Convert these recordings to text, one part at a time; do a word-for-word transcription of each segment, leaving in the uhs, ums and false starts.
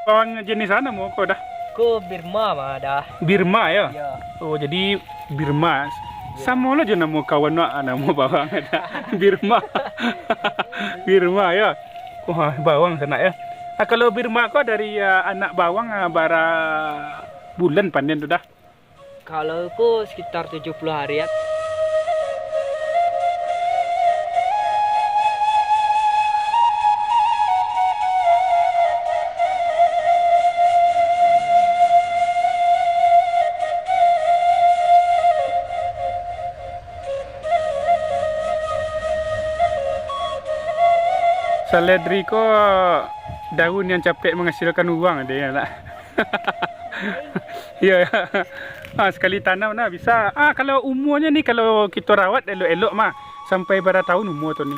Bawang jenis a namo ko dah? Ko Birma mah dah. Birma yo? Yo. Oh, jadi Birma. Samo lo jo namo kawan wak, namo bawang dah. Birma. Birma yo. Wah, bawang sanak yo. Ah, kalau Birma ko dari, ah, anak bawang, ah, bara bulan panen tu dah? Kalau ko sekitar tujuh puluh hari, ya. Saledri ko daun yang capek menghasilkan uang, deh, nak. Iyo, yo. Ah, sakali tanam nah bisa. Ah, kalau umuanyo ni, kalau kito rawat elok-elok mah, sampai bara tahun umua tu ni?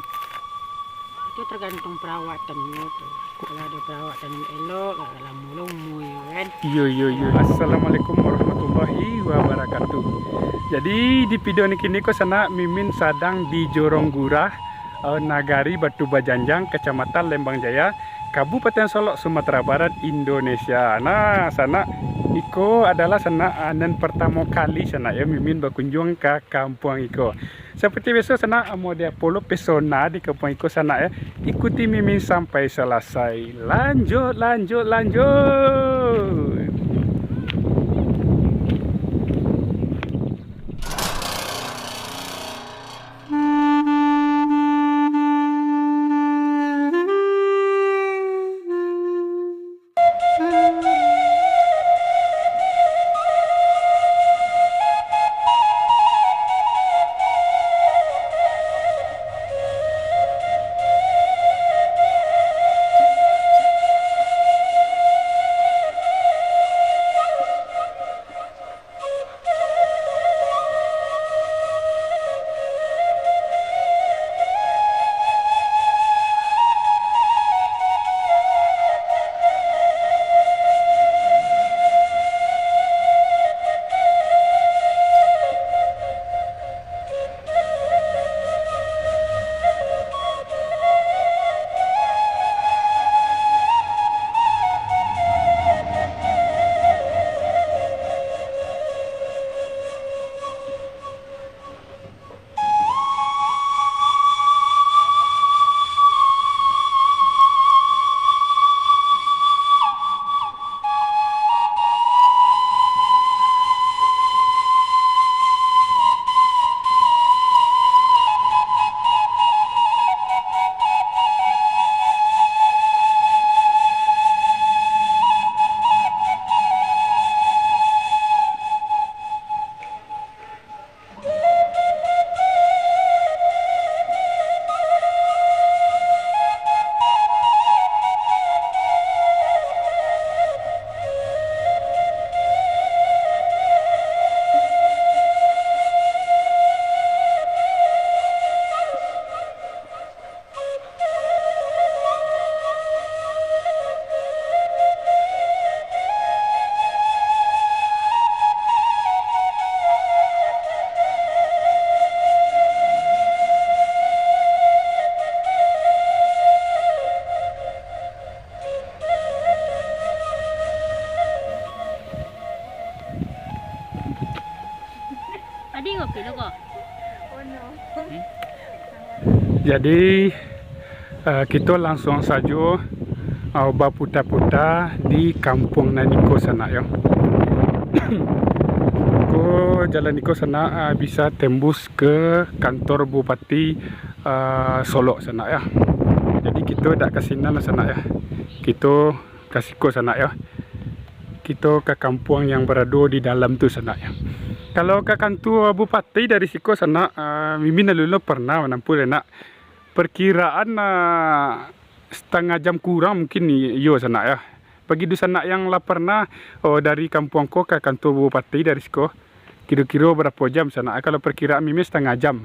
Itu tergantung perawatannyo tu. Kalau ado perawatan yang elok, agak lamo lo umuanyo kan. Iyo, iyo, iyo. Assalamualaikum warahmatullahi wabarakatuh. Jadi di video ni kini ko sanak, Mimin sadang di Jorong Gurah, eh, Nagari Batu Bajanjang, Kecamatan Lembang Jaya, Kabupaten Solok, Sumatera Barat, Indonesia. Nah, sanak, iko adalah sanak, ah, nan pertamo kali sanak yo, Mimin bakunjuang ka kampuang iko. Seperti biaso sanak, model apo lo pesona di kampuang iko sanak yo. Ikuti Mimin sampai selesai. Lanjut, lanjut, lanjut. Adi ngopi lo ko. Jadi, eh, kito langsuang sajo, eh, baputa-puta di kampuang nan iko sanak yo. Ko jalan iko sanak, eh, bisa tembus ke kantor Bupati, eh, Solok sanak yo. Jadi kito dak ka sinan lah sanak yo. Kito ka siko sanak yo. Kito ka kampuang yang barado di dalam tu sanak yo. Kalau ka kantua bupati dari siko sanak, ah, Mimin alun lo pernah manampuah nak. Perkiraan, ah, satangah jam kurang mungkin iyo sanak yo. Bagi dunsanak yang lah pernah, oh, dari kampuang ko ka kantua bupati dari siko, kiro-kiro barapo jam sanak? Kalau perkiraan Mimin satangah jam.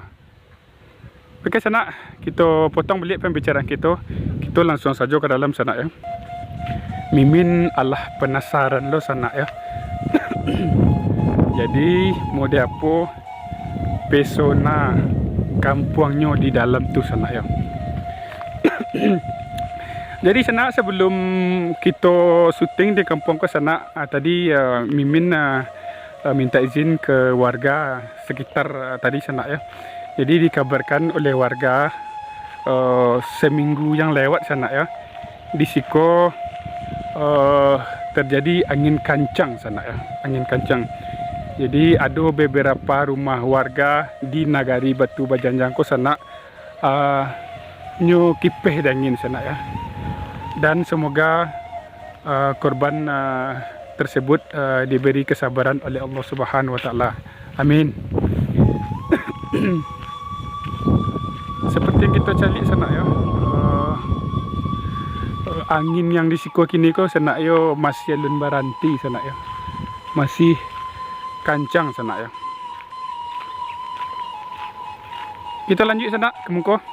Oke, sanak, kito potong baliak pambicaraan kito. Kito langsuang sajo ka dalam, sanak, yo. Mimin alah panasaran lo, sanak, yo. Jadi, model apo pesona kampuangnyo di dalam tu, sanak, yo. Jadi sanak, sabalum kito syuting di kampuang ko sanak, ah, tadi, ah, Mimin, ah, ah, minta izin ka warga sakitar, ah, tadi sanak yo. Jadi dikabarkan oleh warga, eh, saminggu yang lewat sanak yo, di siko, eh, terjadi angin kancang sanak yo, angin kancang. Jadi ado beberapa rumah warga di Nagari Batu Bajanjang ko sanak, ah, nyo kipeh dek angin sanak yo. Dan semoga, ah, korban, ah, tersebut, ah, diberi kesabaran oleh Allah Subhanahu wa Taala. Amin. Seperti yang kito caliak sanak yo, ah, angin yang di siko kini ko sanak yo masih alun baranti sanak yo. Masih kancang sanak yo. Kito lanjuik sanak ka muko.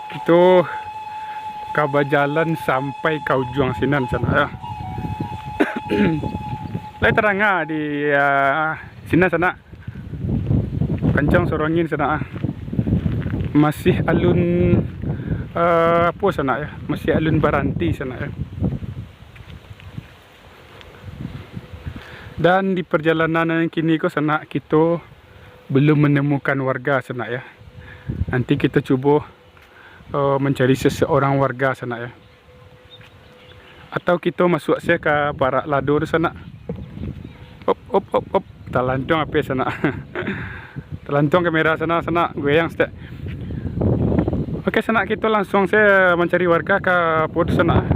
Kito ka bajalan sampai ka ujuang sinan sanak yo. Lai tadanga di, ah, sinan sanak. Kancang suaro angin sanak ah. Masih alun, ah, apo sanak yo. Masih alun baranti sanak yo. Dan di perjalanan yang kini ko sanak, kito belum menemukan warga sanak yo. Nanti kito cubo, eh, mencari seseorang warga sanak yo. Atau kito masuak se ka parak lado tu sanak. Op, op, op, op. Talantuang H P sanak. Talantuang kamera sanak, sanak. Goyang saketek. Oke, sanak, kito langsuang se mancari warga ka apo tu sanak.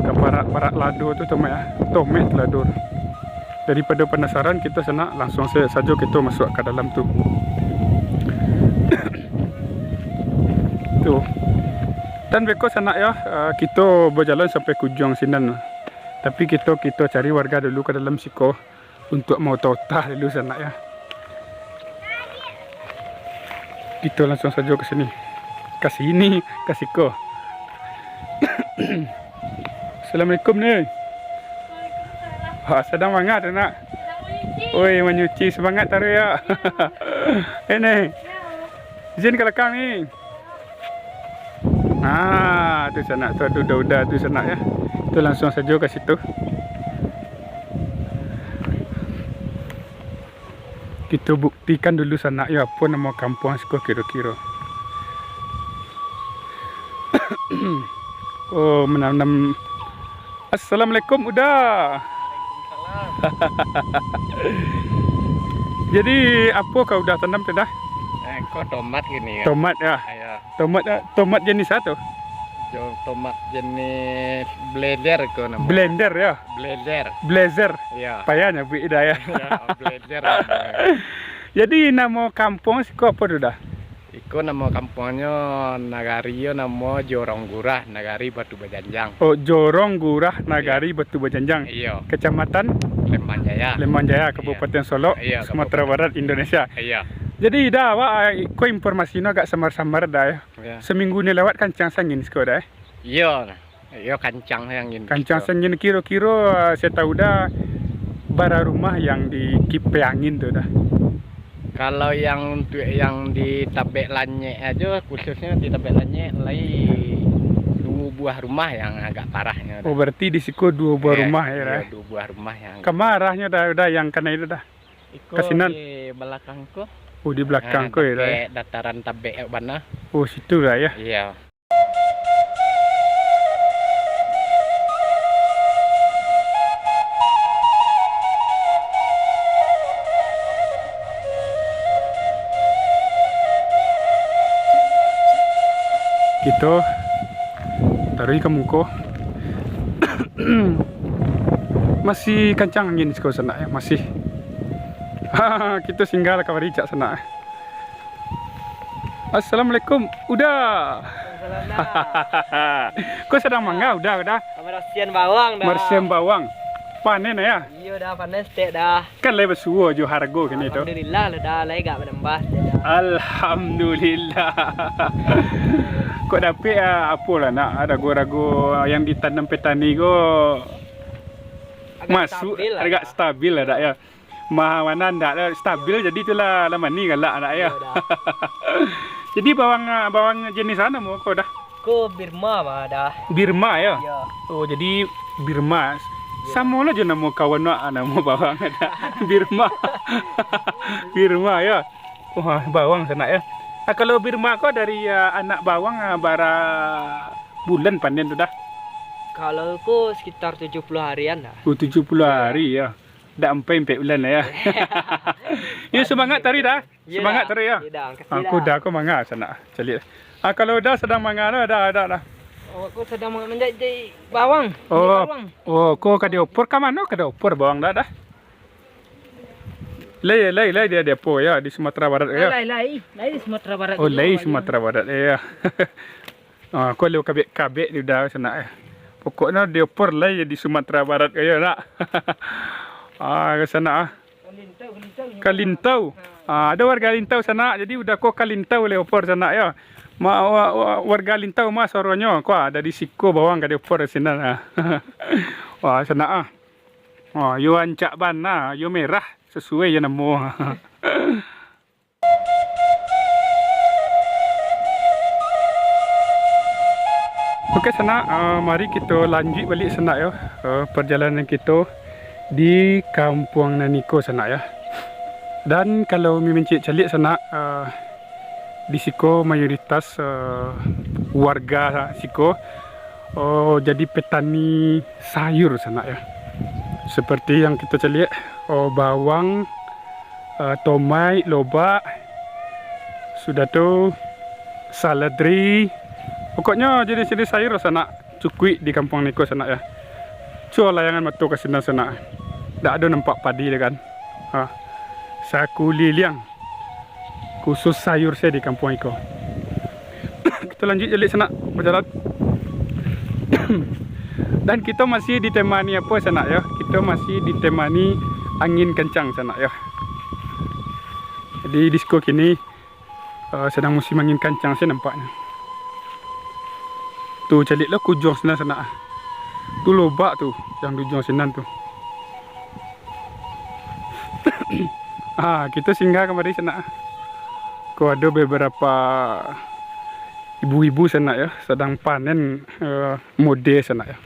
Ka parak-parak lado tu, tomek ah. Tomek tu lado tu. Daripado panasaran kito sanak, langsuang se sajo kito masuak ka dalam tu. Tu. Dan beko sanak yo, eh, kito bajalan sampai ka ujuang sinan. Tapi kito, kito cari warga dulu ka dalam siko. Untuak maota-ota dulu sanak yo. Kito langsuang sajo ka sini. Ka sini, ka siko. Assalamualaikum ni. Ha, sadang manga tu nak? Oi, manyuci, semangat taruih yo. Ini. Izin ka lakang ni. Ah, tu sanak tu, ado uda-uda tu sanak yo. Tu langsuang sajo ka situ. Kito buktikan dulu sanak yo, apo namo kampuang siko kiro-kiro. Oh, mananam. Assalamualaikum, Uda. Jadi, apo ka Uda tanam tu, Da? Eh, ko tomat gini yo. Tomat yo. Iyo. Tomat, eh, tomat jenis apo tu? Jo, tomat jenis blender ko namo. Blender yo? Blender. Blazer. Iyo. Payah nyabuik Uda yo. Iyo, blender namo. Jadi, namo kampuang siko apo tu, Da? Iko namo kampuangnyo, nagari yo namo Jorong Gurah, Nagari Batu Bajanjang. Oh, Jorong Gurah, Nagari Batu Bajanjang. Iyo. Kecamatan? Lembang Jaya. Lembang Jaya, Iyo. Kabupaten Solok, Iyo, Sumatera Kabupaten Barat, Indonesia. Iyo. Jadi, Da, awak, ah, iko informasinyo agak samar-samar, Da, yo. Iyo. Saminggu ni lewat kancang angin siko, Da, eh? Iyo. Iyo, kancang angin. Kancang angin, kiro-kiro, ah, saya tahu Da, bara rumah yang dikipeh angin tu, Da? Kalau yang untuk yang di Tabek Lanyek ajo, khususnyo di Tabek Lanyek, lai duo buah rumah yang agak parahnyo, Da. Oh, berarti di siko duo buah Eh, rumah, yo, Da? Iyo, duo buah rumah yang Kama arahnyo, Da, Da, yang kanai tu, Da? Iko Ka sinan? Di balakang ko. Oh, di balakang Ah, ko, yo, Da, yo? Dakek dataran Tabek bana. Oh, situ, Da, yo? Iyo. Kito taruih ka muko. Masih kancang angin siko sanak, yo, masih. Kito singgah lah ka baricak sanak. Assalamualaikum, Uda. Waalaikumsalam, Da. Ko sadang manga, Uda, Uda? Marasian bawang, Da. Marasian bawang. Panen, yo? Iyo, Da, panen saketek, Da. Kan lai basuo jo hargo kini tu. Alhamdulillah lah, Da, lai agak manambah saketek, Da. Alhamdulillah. Kok dapek, ah, apolah nak, hargo-hargo yang ditanam petani ko Agak masuak, stabil lah, agak Da. Stabil lah, Da, yo. Maha mana ndak lah, stabil, jadi tu lah, lah mani galak ndak, yo? Iyo, Da. Jadi bawang, ah, bawang jenis apo namo ko, Da? Ko Birma mah dah. Birma, yo? Yo. Oh, jadi Birma. Yo. Samo lah jo namo kawan wak, namo bawang dah. Birma. Birma, yo. Wah, bawang sanak, yo. Ah, kalau Birma ko dari, ah, anak bawang, ah, bara bulan panen tu dah? Kalau ko sekitar tujuh puluh harian lah. Oh, tujuh puluh hari, yo. Dak ampai ampek bulan lah, yo. Yo, semangat taruih dah. Iyo, Semangat dah. Taruih, yo. Iyo dah, makasih. Ah, dah. Ko dah, ko manga sanak. Caliak. Ah, kalau dah sadang manga lo, dah, dah, dah. Oh, ko sadang manga manjajai bawang. Oh, bawang. Oh, ko ka diopor ka mano? Ka diopor bawang dah, dah. Lai, lai, lai di, di apo, yo, di Sumatera Barat, yo? Lai, lai, lai di Sumatera Barat. Oh, lai Sumatera Barat, yo. Ah, ko lai kabek-kabek di udah sanak, eh. Pokoknyo diopor lai di Sumatera Barat, yo, nak. Ah, ka sanak, ah. Ka Lintau. Ah, ado warga Lintau sanak, jadi udah ko ka Lintau lai opor sanak, yo. Ma-, wa-, wa-, warga Lintau mah suaronyo, ko ado di siko bawang ka diopor sinan, ah. Wah, sanak, ah. Wah, yo rancak bana, yo merah, sasuai jo namo. Oke, sanak, eh, mari kito lanjuik baliak, sanak, yo, eh, perjalanan kito di kampuang nan iko, sanak, yo. Dan kalau mimang caliak-caliak, sanak, eh, di siko mayoritas, eh, warga siko, oh, jadi petani sayur, sanak, yo. Seperti yang kito caliak, oh, bawang, eh, tomaik, lobak, sudah tu, saladri. Pokoknyo jenis-jenis sayur, sanak, cukuik di kampuang niko, sanak, yo. Cubo layangan mato ka sinan, sanak. Dak ado nampak padi doh, kan? Ha. Sakuliliang. Khusus sayur sajo di kampuang iko. Kito lanjuik caliak, sanak, bajalan. Dan kito masih ditemani apo, sanak, yo? Kito masih ditemani angin kancang, sanak, yo. Jadi, di siko kini, eh, sadang musim angin kancang sajo nampaknyo. Tu, caliak lo ka ujuang sinan, sanak. Tu lobak tu, yang di ujuang sinan tu. Ah, kito singgah kamari, sanak. Ko ado beberapa ibu-ibu, sanak, yo, sadang panen, eh, mode, sanak, yo.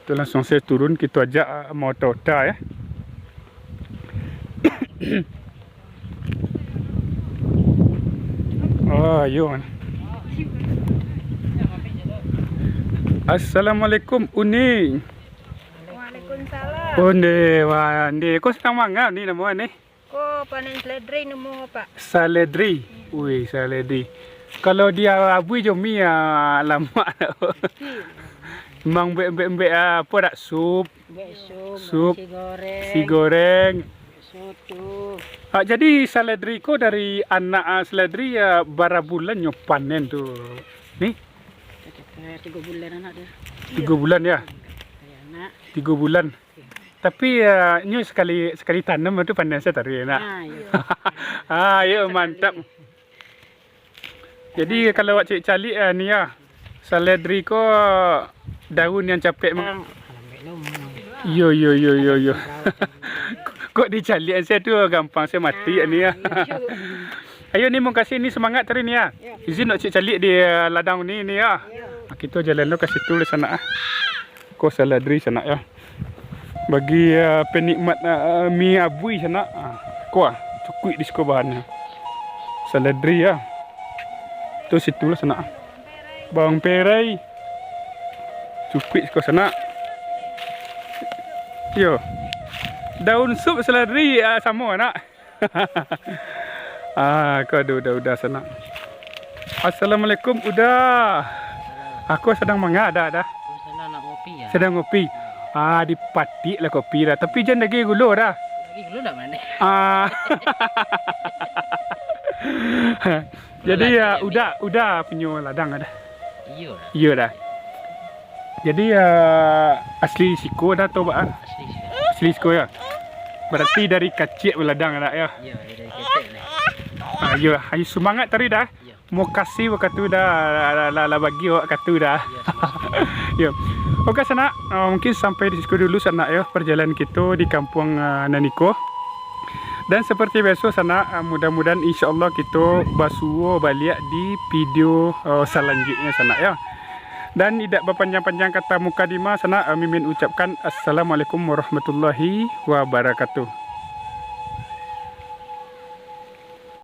Tu langsuang sajo turun, kito ajak, ah, maota-ota, yo. Oh, yo. Assalamualaikum, Uni. Waalaikumsalam. Onde, wah, onde. Ko sadang manga ni namo ni? Ko panen seledri namo, Pak. Saledri. Wih, saledri. Kalau di abui jo mi, ah, lamak. Memang embek-embek, embek, embek, ah, apo dak, sup? Embek sup, Sup, nasi goreng, nasi goreng. Soto. Ah, jadi saledri ko dari anak, ah, saledri, ah, bara bulan nyo panen tu? Ni? Sekitar tigo bulan anak dia. Tigo bulan, yo? Dari anak. Tigo bulan. Tapi, ah, nyo sakali, sakali tanam tu panen sajo taruih, nak? Ah, iyo. Ah, yo, mantap. Jadi, kalau awak caliak-caliak, ah, ni, ah, saledri ko daun yang capek mang-, Yang lambek lo. Iyo, iyo, iyo, iyo, iyo. Kok dicaliak sajo tu gampang sajo mati, ah, ni, ah. Iyo. Ayo, ni, mukasuik ni, semangat taruih ni, ah. Yo. Izin nak caliak di, ah, ladang ni, ni, ah. Yo. Kito jalan lo ka situ lah, sanak, ah. Ko saladri, sanak, yo. Bagi, ah, penikmat, ah, mi abui, sanak, ah, ko, ah, cukuik di siko bahannyo. Saladri, yo. Tu situ lah, sanak. Bawang perai. Cukuik siko, sanak. Yo. Daun sup saladri, ah, samo, nak. Ah, ko ado uda-uda sanak. Assalamualaikum, Uda. Aku sadang manga, Da, Da? Aku sadang nak ngopi, ya. Sadang ngopi. Ah, dipatik lah kopi, Da. Tapi jan lagi gulo, Da. Lagi gulo dak manih. Ah. Jadi, ya, Uda, Uda punyo ladang, Da? Iyo, Da. Iyo, Da. Jadi, ah, asli siko, Da, atau ba-, Asli siko. Asli siko, ya? Berarti dari kaciak baladang, Da, ya? Iyo, dari kaciak, Da. Ah, iyo, ayo semangat taruih, Da. Iyo. Mukasuik wakatu, Da, lah, lah, lah, lah bagi awak wakatu, Da. Iyo, sama-sama. Iyo. Oke, sanak, ah, mungkin sampai di siko dulu, sanak, ya, perjalanan kito di kampuang, ah, nan iko. Dan seperti biaso sanak, ah, mudah-mudahan insyaallah kito basuo baliak di video, eh, salanjuiknyo sanak yo. Dan idak bapanjang-panjang kata mukadimah sanak, ah, Mimin ucapkan assalamualaikum warahmatullahi wabarakatuh.